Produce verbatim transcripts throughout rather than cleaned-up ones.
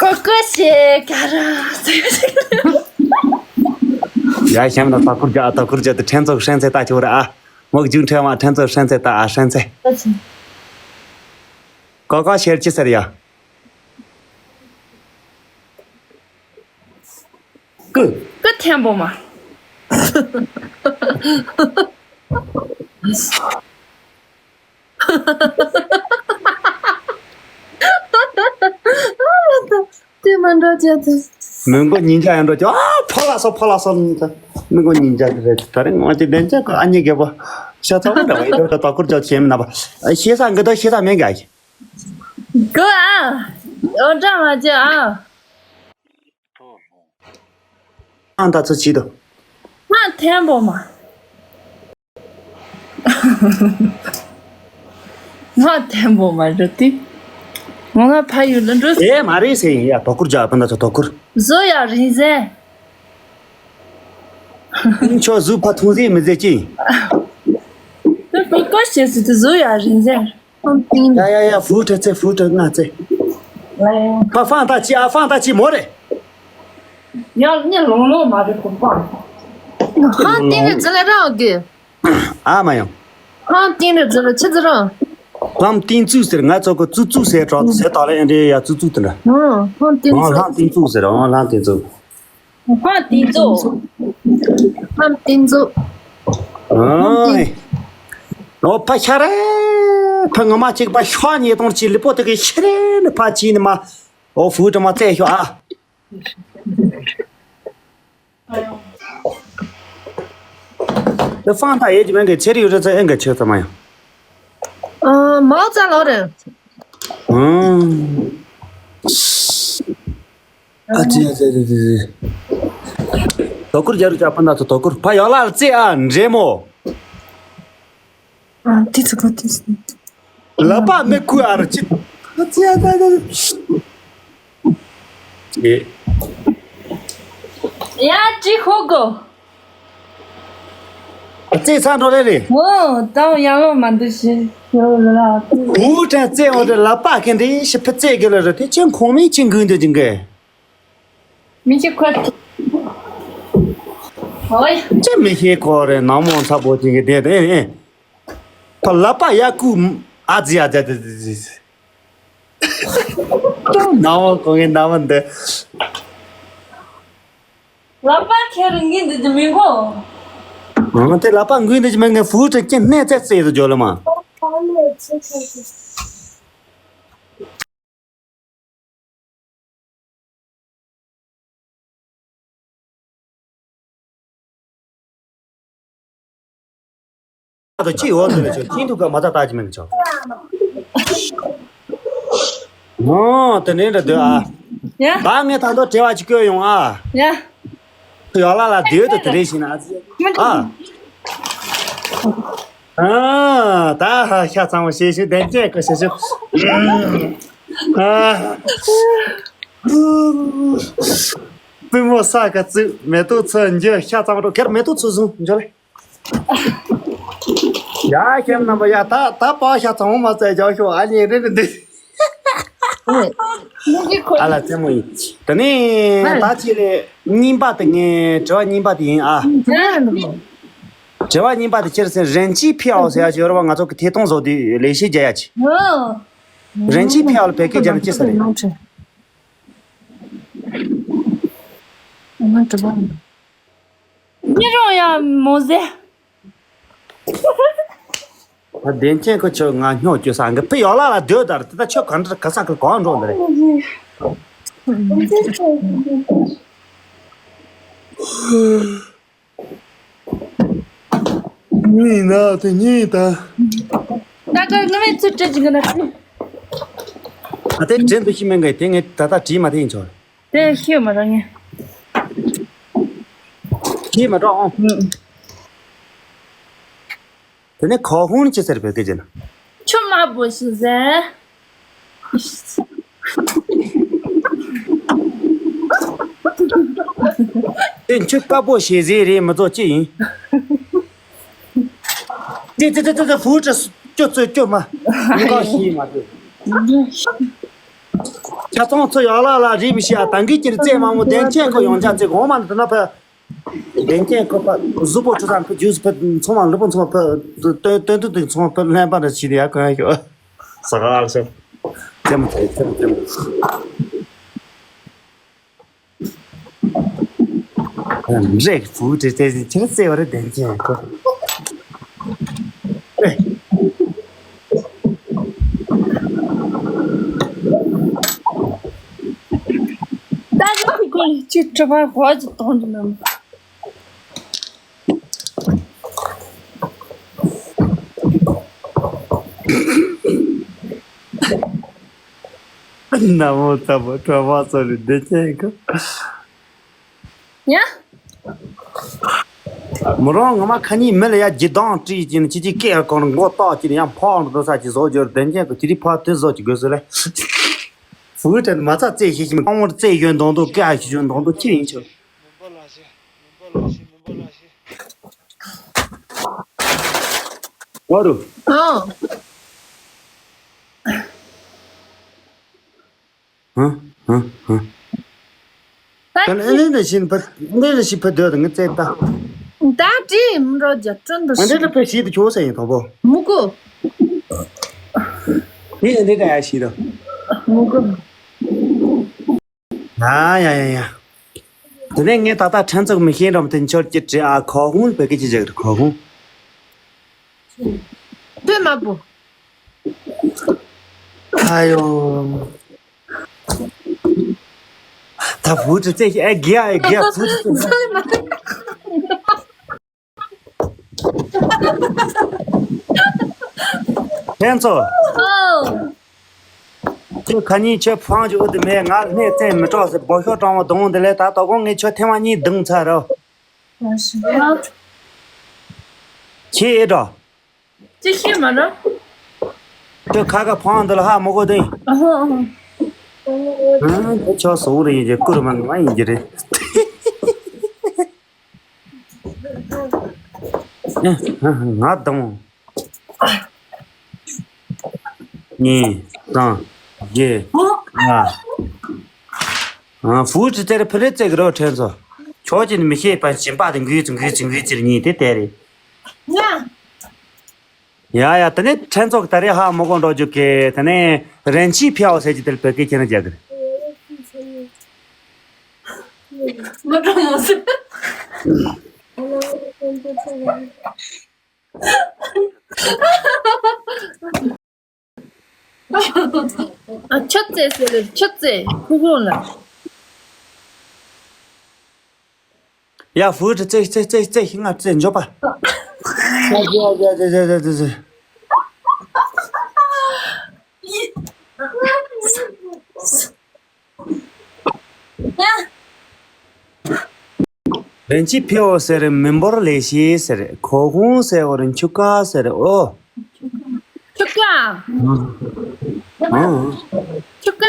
ཀོ་ཀོ་ཤེ་ཀ་ར། ཡ་ཤམ་ན་ད་ཁུར་ཇ་ད་ཁུར་ཇ་དེ་ཕྲན་ཚོགས་ཧྲན་ཚེ་ད་ཆོ་ར་ཨ། མོག་ཇུང་ཕྲན་མ་ཕྲན་ཚོགས་ཧྲན་ཚེ་ད་ཨ་ཧྲན་ཚེ། ཀོ་ཀོ་ཤེར་ཅི་ཟེར་ཡ། ཀུ། ཀུ་ཐེན་པོ་མ། དེ་མ་འགྲོ་བྱ་དེ། མི་མགོ་ཉིན་ཇག་ཡང་འགྲོ་ཅོ། ཨ་ཕ་ལ་སོ་ཕ་ལ་སོ་ནི་ད། མི་མགོ་ཉིན་ཇག་རེད། ད་རེས་ང་ཅི་ལན་ཅག་ཨ་ཉི་རྒྱལ་པོ། ཤ་ཚ་བ་འདྲ་བ་ཡིན་འགྲོ་ད་ཁུར་ཅོ་ཆེན་ན་པ། ཤེས་ས་འགི་ད་ཤེས་ས་མེད་ག་ཤི། གོ་ཨ། འོ་འདྲ་མ་བྱེད་ཨ། ཨང་ད་ཚོ་ཆི་དོ། ང་ཐེན་པོ་མ། ང་ཐེན་པོ་མ་རེད་དེ། ང་ང་ཕ་ཡུལ་ལ་འགྲོ། ཨེ་མ་རེད་ཟེར་ཡིན་ཡ། དོ་ཁུར་ཇ་ཨ་པ་ན་ཚོ་དོ་ཁུར། བཟོ་ཡ་རིང་ཟེར། ཁྱོད་གཟུགས་ཕ་ཐུང་ཟེར་མི་ཟེར་ཅི། དེ་ཀོ་ཀོ་ཞེས་སུ་དེ་བཟོ་ཡ་རིང་ཟེར། ཡ་ཡ་ཡ། ཧྥུ་ཁྲི་ཙེ། ཧྥུ་ཁྲི་ང་ཙེ། ཕ་ཧྥང་ཏ་ཅི་ཨ། ཧྥང་ཏ་ཅི་མོ་རེད། ཡང་ནི་ལོང་ལོང་མ་རེད་གོ་པ། ཧང་ཏིང་རེ་ཙི་ལ་རང་གི། ཨ་མ་ཡང་། ཧང་ཏིང་རེ་ཙི་ལ་ཆི་ཙི་རང་། ཧང་ཏིང་ཙུ་ཟེར། ང་ཚོ་གི་ཙུ་ཙུ་ཟེར་གྲོགས་ཟེར་ད་ལ་ཨེ་འདྲེ་ཡ། ཙུ་ཙུ་དེ་འདྲ། ཧང་ཏིང་ཙུ། ཧང་ཏིང་ཙུ་ཟེར། ཧང་ཏིང་ཙུ། ཧང་ཏིང་ཙུ། ཧང་ཏིང་ཙུ། ཨ། ཨོ་ཕ་ཤ་རེ། ཕ་ངོ་མ་གཅིག་པ་ཤ་ཉེ་གཏོང་གཅིག་ལི་པོ་དེ་གི་ཤི་རེ་ནི་ཕ་ཅི་ནི་མ། ཨོ་ཧྥུ་ཁྲི་མ་ཙེ་ཤོ་ཨ། དེ་ཧྥང་ཏ་ཡེ་ཅི་མན་གི་ཆེ་རི་ཡུ་རི་ཙེ་ཨེན་གི་ཆེ་ཙམ་མ་ཡང་། ཨ་མའོ་ཙ་ལོ་རེད། ཨང་། ཨ་ཙི་ཨ་ཙི་ཨ་ཙི་ཨ་ཙི། དོ་ཁུར་རྒྱ་རུ་ཅག་པ་ན་ཚོ་དོ་ཁུར། ཕ་ཡོ་ལ་ལ་ཙི་ཨ་འདྲེ་མོ། ཨ་ཏི་ཙི་གོ་ཏི་ཙི། ལ་པ་མེ་ཁུ་ཨ་ར་ཅི། ཨ་ཙི་ཨ་ཙི་ཨ་ཙི། ཨེ། ཡ་ཅི་ཧོ་གོ། ཨ་ཙི་ཚང་འགྲོ་རེ་རེ། ཨོ་ད་ཡང་ལོ་མ་འདུ་ཤེས་ཡོ་ལ། ཨུ་ཏྲ་ཙེ་ཨོ་ཏྲ་ལ་པ་ཁེན་དེ་ཤི་ཕི་ཙེ་གི་ལ་ར་དེ་ཅན་ཁོང་མི་ཅི་གུན་དེ་ཅིང་གེ། མི་ཤེས་ཁོ། ཨོའི། ཅི་མི་ཤེས་ཁོ་རེ་ནང་མོ་ཚ་པོ་ཅིང་གེ་དེ་དེ་ཨེ། ཕ་ལ་པ་ཡ་ཀུ་ཨ་ཙི་ཨ་ཙི་ཨ་ཙི་ཨ་ཙི། ནང་མོ་གོ་ངེ་ནང་མོ་འདི། ལ་པ་ཁྱེར་ངེ་འདི་ཅི་མི་གོ། ང་དེ་ལ་པ་འགུལ་འདི་ཅི་མི་ངེ་ཧྥུ་ཁྲི་ཅི་སྣེ་ཙེ་ཙེ་དུ་འཇོ་ལ་མ། ཨ་ད་ཅི་འོ་ཟེར་ཆོག་ཅི་འདུག་ག་མ་ད་ད་ཅི་མིན་ཆོག་ཨོ་དེ་ནས་འདྲ་འདོད་ཨ། ཡ། ད་ངས་ད་དུང་དྲི་བ་ཅིག་བཀོད་ཡོང་ཨ། ཡ། ཡོ་ལ་ལ་སྡོད་དུ་དེ་རེ་ཞིག་ན་ཨ། ཨ་ད་ཤ་ཚང་བ་ཞེ་ཞུ་བདེན་ཅན་གི་ཞེ་ཞུ། ཨ། པུས་མོ་ས་ག་བཙུགས། མེ་ཏོག་ཚོ་འཇོ། ཤ་ཚང་བ་འགྲོ་ཁེར་མེ་ཏོག་ཚོ་བཟུང་འཇོ་ལེ། ཡ་ཁྱེད་རྣམ་པ་ཡ་ད་ད་པ་ཤ་ཚང་མ་བཙལ་རྒྱག་ཤོག་ཨ་ལེ་རེ་རེ་འདི། ཨ་ལ་རྩེད་མོ་ཡིན། དེ་ནས་ད་ཅི་རེད། གཉིས་པ་དེ་ངས་དྲི་བ་གཉིས་པ་དེ་ཡིན་ཨ། དྲི་བ་གཉིས་པ་དེ་ཅི་རེད་ཟེར། རེན་ཅི་ཕི་ཨའོ་ཟེར་ཡ་ཅིག་ཡོད་རེད་བ། ང་ཚོ་གི་ཐད་གཏོང་བཟོ་དུས་ལས་གཞི་རྒྱག་ཡ་ཅིག་རེན་ཅི་ཕི་ཨའོ་ལ་བོད་སྐད་རྒྱབ་ན་ཅི་ཟེར་རེད། ཉི་རོང་ཡ་མོ་ཟེ། ད་བདེན་ཅན་ཁོ་ཆོ་ང་སྨྱོ་སྐྱོ་ས་འགི་ཕི་ཡོ་ལ་ལ་སྡོད་དར་དེ་ད་ཆོ་ག་འདྲ་ག་ས་གི་གང་འགྲོ་འདི་རེད། གཉིས་ན་དེ་གཉིས་ད། ད་ག་ང་མི་ཚུར་སྤྲད་ཅིག་གི་ན་ཚུར། ཨ་དེ་དྲན་དུ་ཤི་མེད་འགའི་དེ་ངས་ད་ལྟ་བྲིས་མ་ཐེངས་ཆོག་དེ་ཤི་མ་རང་ངས། ཤི་མ་གྲོགས་ཨང་། དེ་ནས་ཁོ་ཧུང་ཅི་ཟེར་བོད་སྐད་ཀྱི་ན། ཆུ་དམར་པོ་ཞིག་ཟེར། དེ་ཆུ་དཀར་པོ་ཞེས་ཟེར་རེད་མི་ཚོ་ཅི་ཡིན། དེ་དེ་དེ་དེ་དེ་བུ་ཁྲི་སྐྱོ་ཚོད་སྐྱོ་མ། མི་གང་ཤེས་མ་དེ། ཆ་ཚང་ཚོ་ཡག་ལག་ལ་རེད་མི་ཤེས་ཨ། ད་གིན་ཀྱི་རྩེད་མང་མོ་བདེན་ཆེན་ཁོ་ཡོང་ཆ་རྩེད་གོང་མ་འདི་ན་ཕ། བདེན་ཆེན་ཁོ་ཕ། གཟུགས་པོ་ཁྲུ་ཚང་ཕ་རྒྱུས་ཕ་ཚང་མ་ལུས་པོ་ཚང་མ་ཕ། སྟོན་སྟོན་དུ་དུ་ཚང་མ་ཕ་ལྷན་པ་འདྲ་བྱས་ཏེ་ཡ་གང་ཡོད། ས་ག་ཨ་ཤ། རྩེད་མོ་རྩེད་རྩེད་མོ་རྩེད་མོ། རེད་ཕྲུ་གུ་དེ་དེ་ཁྱེད་རྩེ་བ་རེད་བདེན་ཅན་ཁོ། ད་རེད་ཁོ་ཁོ་ལས་ཅི་གྲི་བ་གོ་ཅི་གཏོང་གི་མིན། ན་མོ་ད་མོ་གྲོ་མ་ཚོ་རེད་བདེན་ཅན་ཁོ། ཡ། མོ་རང་ངོ་མ་ཁ་ཉིན་མི་ལ་ཡ་ཇི་ལྡང་བྲིས་ཀྱིན་ཅི་ཅི་སྐད་གང་མགོ་བཏགས་ཀྱིན་ཡང་ཕག་འགྲོ་ས་ཅི་བཟོ་རྒྱུར་བདེན་ཅན་གི་དེ་རིགས་ཕག་དེ་བཟོ་ཅི་དགོས་ཟེར་ལེ། བུ་དྲན་མ་ཚ་རྩེ་ཤེས་ཤིང་རྐང་བོར་རྩེ་ཡོད་མདོག་མདོག་སྐད་ཤེས་ཡོད་མདོག་མདོག་ཁྱེད་ཡིན་ཆོག་ཨོ་རུ། ཨང་། ཧ་ཧ་ཧ། ད་ཨ་ནི་ཁྱེད་ཨ་ནི་ལ་ཤིན་ཕ་ཨ་ནི་ལ་ཤིན་ཕ་སྡོད་དང་ངི་བཙས་ད། ད་བྲིས་མི་འགྲོ་རྒྱ་སྤྲོ་འདུག་ཨ་ནི་ལ་ཕ་ཤིད་དུ་ཁྱོད་ས་ཡིན་དང་པོ། མུ་གུ། ངས་ཨ་ནི་ལ་ཡ་ཤིད་དང་། མུ་གུ། ཡ་ཡ་ཡ་ཡ། དེ་ནས་ངས་ད་ལྟ་ཕྲན་ཚེགས་མི་ཤེས་འགྲོ་མི་དེ་འཆོར་གྱི་བྲིས་ཨ་ཁོ་ཧུང་བོད་སྐད་ཅི་བྱེད་གི་ཁོ་ཧུང་། སྟོད་དམར་པོ། ཨ་ཡོ། ད་བུ་དྲི་རྩེ་ཨེ་དགེ་ཨེ་དགེ་བུ་དྲི་རྩེ། ཕན་ཚོ། ཨོ། ཁྱོད་ཁ་ཉིན་ཁྱོད་ཕང་གི་འུ་དུ་མེད་ང་སྣེ་བཙན་མི་སྐྲག་ཟེར་སྦོ་ཤོག་སྲང་བ་གདོང་དེ་ལས་ད་ལྟ་གོང་ངས་ཁྱོད་ཐེངས་མ་གཉིས་བརྡུངས་ཚར་རོ། ཁྱེད་ཨེ་འགྲོ། ཅི་ཤེས་མ་རེད། ཁྱོད་ཁ་ཁ་ཕང་འདི་ལ་ཧ་མོ་གོ་དེ། ཨ་ཧོ་ཨ་ཧོ། ཨ་ཁྱོད་སོ་རེ་ཡིན་གྱི་ཀུར་མ་ང་ཡིན་གྱི་རེད། ང་དང་། གཉིས། གསུམ། བརྒྱད། ལྔ། ཨ་ཧྥུ་ཀྲི་ཏེར་ཕི་ལེ་ཙེ་གི་རོ་ཕྲན་ཚོ། ཁྱོད་ཀྱིས་མི་ཤེས་པ་སྦྱིན་པ་དེ་འགུལ་ཙི་འགུལ་ཙི་འགུལ་ཙིར་གཉིས་དེ་དེ་རེད། ང་། ཡ་ཡ་དེ་ནས་ཕྲན་ཚོགས་ད་རེས་ཧ་མོ་གོ་འགྲོ་རྒྱུ་གི་དེ་ནས་རན་ཆི་ཕིའོ་ཟེར་གྱི་དེར་བོད་སྐད་ཁྱེད་རང་རྒྱག་གི་རེད། མ་འགྲོ་མོ་ཟེར། ཨ་ཆུ་རྩེ་ཟེར་རེད་ཆུ་རྩེ་ཁུ་ཁུ་ལ། ཡ་ཧྥུ་ཀྲི་ཙེ་ཙེ་ཙེ་ཙེ་ཤི་ང་ཙེ་འཇོག་པ། རེན་ཅི་ཕེའོ་ཟེར་མི་འབོར་ལས་ཤེས་ཟེར་ཁོ་ཁུང་ཟེར་བར་ཆུ་ཀ་ཟེར་ཨོ། ཆུ་ཀ་ཨང་། ཆུ་ཀ་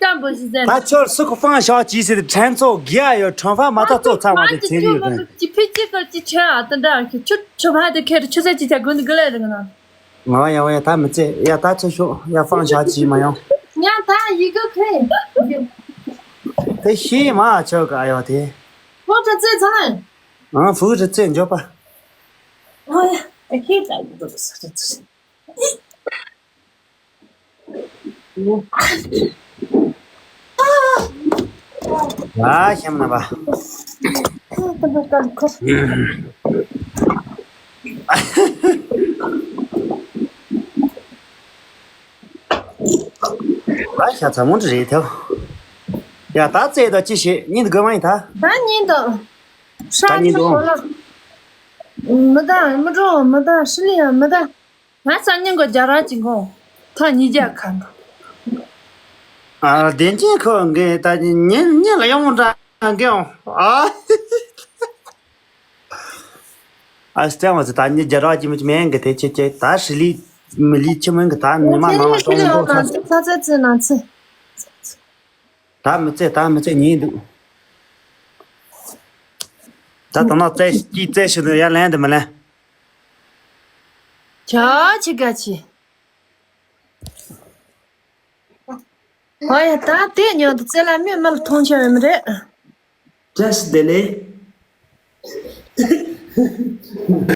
ཀ་འབོ་ཞིག་ཟེར། ད་ཁྱོད་སུ་ཁོ་ཕང་ཤག་ཅི་ཟེར་ཕྲན་ཚོགས་དགེ་ཡ་ཡོད་ཁྲོན་ཕ་མ་ཐག་ཚོགས་ཚང་བ་དེ་ཚེ་རིང་ཡོད་དོན། ཅི་ཕི་ཅི་ཀ་ཅི་ཆེ་ཨ་ཏན་ད་ཁྱོད་ཆུ་ཆུ་ཕ་དེ་ཁེར་ཆུ་ས་ཅི་ཆ་དགོན་དུ་དགོན་ལས་རིང་ན། ང་བ་ཡ་བ་ཡ་ད་མི་ཚེ་ཡ་ད་ཚེ་ཤོག་ཡ་ཕང་ཤག་ཅི་མ་ཡོང་། ཡ་ད་ཡི་གེ་ཁེ། དེ་ཤེས་མ་ཆོག་ག་ཡོད་དེ། ཁོ་ཚོ་ཚེ་ཚང་ནས། ཨང་ཧྥུ་ཀྲི་ཙེ་འཇོག་པ། ཨ་ཡ་ཨ་ཁེ་ད་ཡི་གེ་ས་ཚེ་ཚེ། ཨ་ཤམ་ན་བ། ཨ་ཤ་ཚ་མོ་འདྲ་རེད་ཐལ། ཡ་ད་རྩེད་ད་ཅི་བྱེད་གཉིད་དགོས་མ་ཡིན་ད། ད་གཉིད་དོ། ཧྲ་ད་གཉིད་ཅི་དོ། གོ་ལ། མི་ད་མི་འགྲོ་མི་ད་ཧྲི་ལི་ཡ་མི་ད། ང་སང་ཉིན་གོ་རྒྱ་ར་ཅིག་གོ་ཐ་ཉིས་བརྒྱ་ཁ་འགྲོ། ཨ་བདེན་ཅན་ཁོ་འགེ་ད་ཉིན་ཉིན་ལ་ཡོང་འདྲ་འགེ་ཨོ། ཨ་ཨ་སྟེང་བ་ཚེ་ད་ཉིན་རྒྱ་ར་ཅིག་མི་ཅིག་མེད་འགེ་དེ་ཅེ་ཅེ་ད་ཧྲི་ལི་མི་ལི་ཆི་མོ་འགེ་ད་ཉི་མ་ནང་ལ་ཤོང་འགོ་ཁ། ཚ་ཚ་ཚ་ནང་ཚེ། ད་མི་ཚེ་ད་མི་ཚེ་ཉིན་འདུག་ད་ད་ན་ཚེ་སྐྱིད་ཚེ་ཤི་འདུག་ཡ་ལན་དུ་མི་ལན། ཆ་ཆི་ག་ཆི། ཨོ་ཡ། ད་དེ་ཉོ་དུ་ཙེ་ལ་མི་མ་ལ་མཐོང་ཆ་ཡོད་མི་རེད། བཀྲ་ཤིས་བདེ་ལེགས།